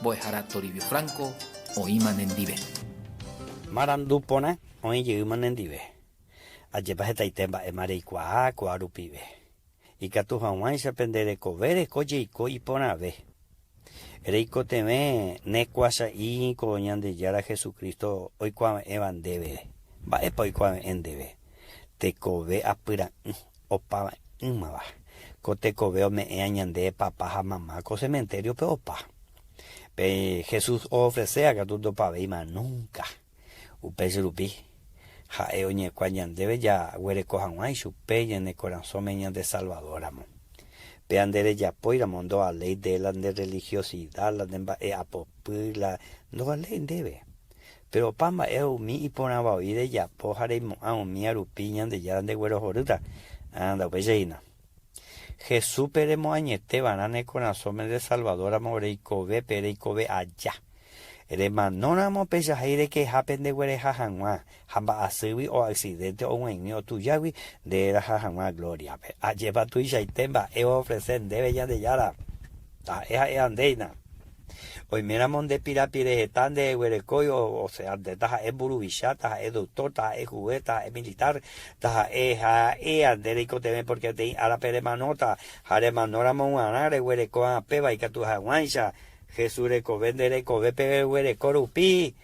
Mbo'ehára Toribio Franco oĩma nendive. Marandu porã oĩ jeýma nendive. Ajépa hetaite mba'éma reikuaa ko'a rupive. Ikatu hag̃uáicha pende rekove reko jeiko iporãve. Reikotevẽ ne kuasa'i ko Ñandejára Jesucristo oikuave'ẽva ndéve. Mba'épa oikuave'ẽ ndéve? Tekove apyra'ỹ opava'ỹmava. Ko tekove ome'ẽa ñande papa ha mama ko cementerio-pe opa. Pe Jesús oofresea katu ndopavéima núnka. Upéicha rupi, Ha'e oñekua ñandéve jaguereko hag̃ua ichupe ñane korasõme ñande Salvador ramo. Péa nde rejapóiramo ndovaléi nde la nde religiosidad, la nde mba'e'apopy, la ndovaléi ndéve. Péro opa mba'e umi iporãva voi rejapo ha reimo'ã umía rupi Ñandejára ndeguerohorýta, ha ndaupéicha hína. Jesúspe remoañete va'erã ne korasõme nde Salvador ramo reikove pe reikove aja. Remano ramo peichahái rekehápe ndeguereha hag̃ua, ha mba'asýgui o accidente og̃uaig̃ui otujágui nde raha hag̃ua gloria-pe. Ajépa tuichaite mba'e oofrese ndéve Ñandejára! Taha'e ha'éva ndéina. Oiméramo nde pirapire heta nde eguerekói, osea nde taha'e mburuvicha, taha'e doctor, taha'e juez, taha'e militar, taha'e ha'éa nde reikotevẽ porque peteĩ árape remanóta, ha remanóramo g̃uarã reguerekóva péva ikatu hag̃uáicha Jesús rekove nde rekovépe reguereko rupi,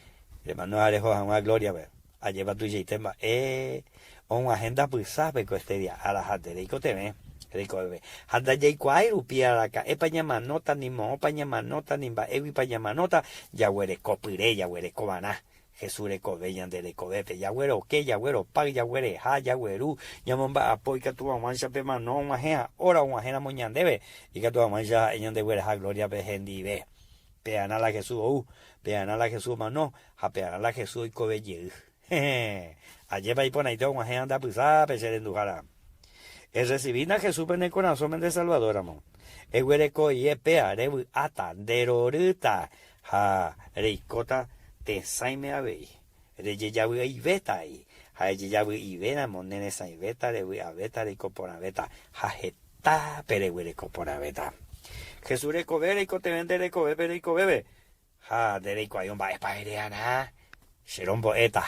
remano ha reho hag̃ua gloria-pe. Ajépa tuichaite mba'e og̃uahẽ ndapysápe ko este día ára ha nde reikotevẽ reikovépe. Ha ndajaikuaái rupi araka'épa ñamanóta, ni moõpa ñamanóta, ni mba'éguipa ñamanóta, jaguereko pyre, jaguereko va'erã Jesús rekove ñande rekovépe. Jagueroke, jagueropáy, jaguereha, jagueru, ñamomba'apo ikatu hag̃uáicha pe mano og̃uahẽ ha óra og̃uahẽramo ñandéve, ikatu hag̃uáicha ha'e ñandegueraha glóriape hendive. Pearã la Jesús ou, pearã la Jesús omano, ha pearã la Jesús oikove jey. Heẽ, ajépa iporãite og̃uahẽ ha ndapysápe che renduhára. Errecibína Jesúspe ne korasõme nde Salvador ramo. Eguereko'ie péa, revy'áta, nderorýta ha reikóta tesãime avei. Rejejavy'aivéta avei, ha ejejavy'ivéramo ne resãivéta, revy'avéta, reiko porãvéta ha hetápe reguereko porãvéta. Jesús rekove reikotevẽ nde rekovépe reikovépe, Ha nde reikuaáivo mba'épa ere'arã, che rombo'éta.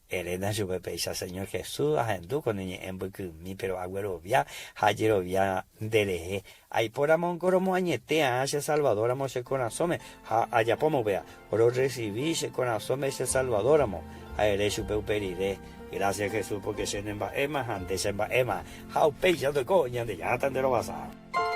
Eréna chupe péicha, Señor Jesús, ahendu ko ne ñe'ẽ mbykymi, péro aguerovia ha ajerovia nde rehe. Aipóramo niko romoañete'arã che Salvador ramo che korasõme, ha ajapóma upéva. Rorresivi che korasõme che Salvador ramo, ha ere chupe upe rire, Gracias Jesús, porque che ne mba'éma ha nde che mba'éma. Ha upéicha toiko, Ñandejára ta nde rovasa.